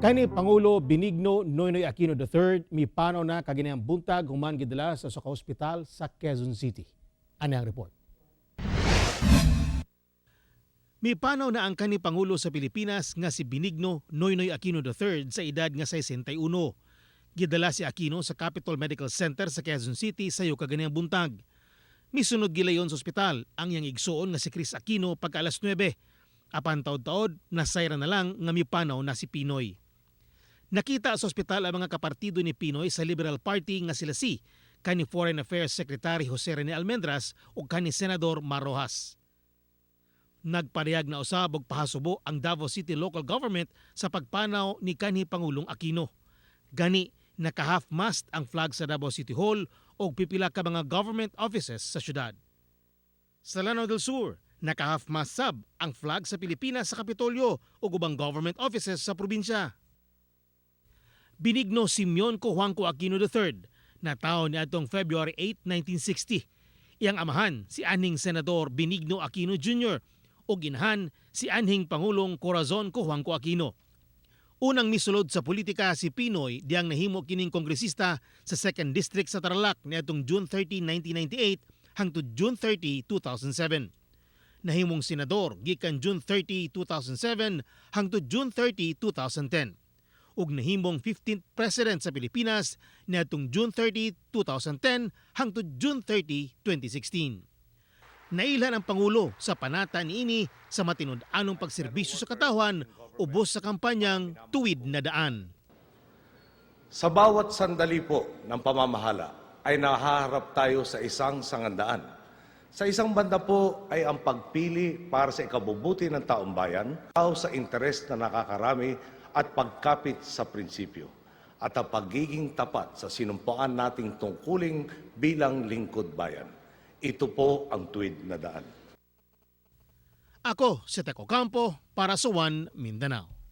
Kani Pangulo Benigno Noynoy Aquino III mipanaw na kaginayang buntag human gidala sa usa ka ospital sa Quezon City. Ani ang report. Mipanaw na ang kani Pangulo sa Pilipinas nga si Benigno Noynoy Aquino III sa edad nga 61. Gidala si Aquino sa Capitol Medical Center sa Quezon City sayo kaganihang buntag. Misunod gilayon sa ospital ang iyang igsuon nga si Kris Aquino pagka alas 9. Apan taod-taod, nasayran na lang nga mipanaw na si PNoy. Nakita sa ospital ang mga kapartido ni PNoy sa Liberal Party nga sila si kani Foreign Affairs Secretary Jose Rene Almendras ug kani Senador Mar Roxas. Nagpadayag na usab og pahasubo ang Davao City Local Government sa pagpanaw ni kanhi Pangulong Aquino. Gani naka half-mast ang flag sa Davao City Hall ug pipila ka mga government offices sa syudad. Sa Lanao del Sur, naka half-mast sab ang flag sa Pilipinas sa Kapitolyo ug ubang government offices sa probinsya. Benigno Simeon Cojuangco Aquino III, natawo niadtong February 8, 1960. Iyang amahan si anhing Senador Benigno Aquino Jr. ug inahan si anhing Pangulong Corazon Cojuangco Aquino. Unang misulod sa politika si PNoy diyang nahimo kining kongresista sa 2nd District sa Tarlac niadtong June 30, 1998 hangtod June 30, 2007. Nahimong senador gikan June 30, 2007 hangtod June 30, 2010 ug nahimong 15th President sa Pilipinas niadtong June 30, 2010 hangtod June 30, 2016. Nailhan ang Pangulo sa panata niini sa matinud-anong pagserbisyo sa katawhan ubos sa kampanyang Tuwid na Daan. Sa bawat sandali po ng pamamahala ay nahaharap tayo sa isang sangandaan. Sa isang banda po ay ang pagpili para sa ikabubuti ng taong bayan, o sa interes na nakakarami at pagkapit sa prinsipyo, at ang pagiging tapat sa sinumpaan nating tungkuling bilang lingkod bayan. Ito po ang tuwid na daan. Ako si Teco Campo para sa One Mindanao.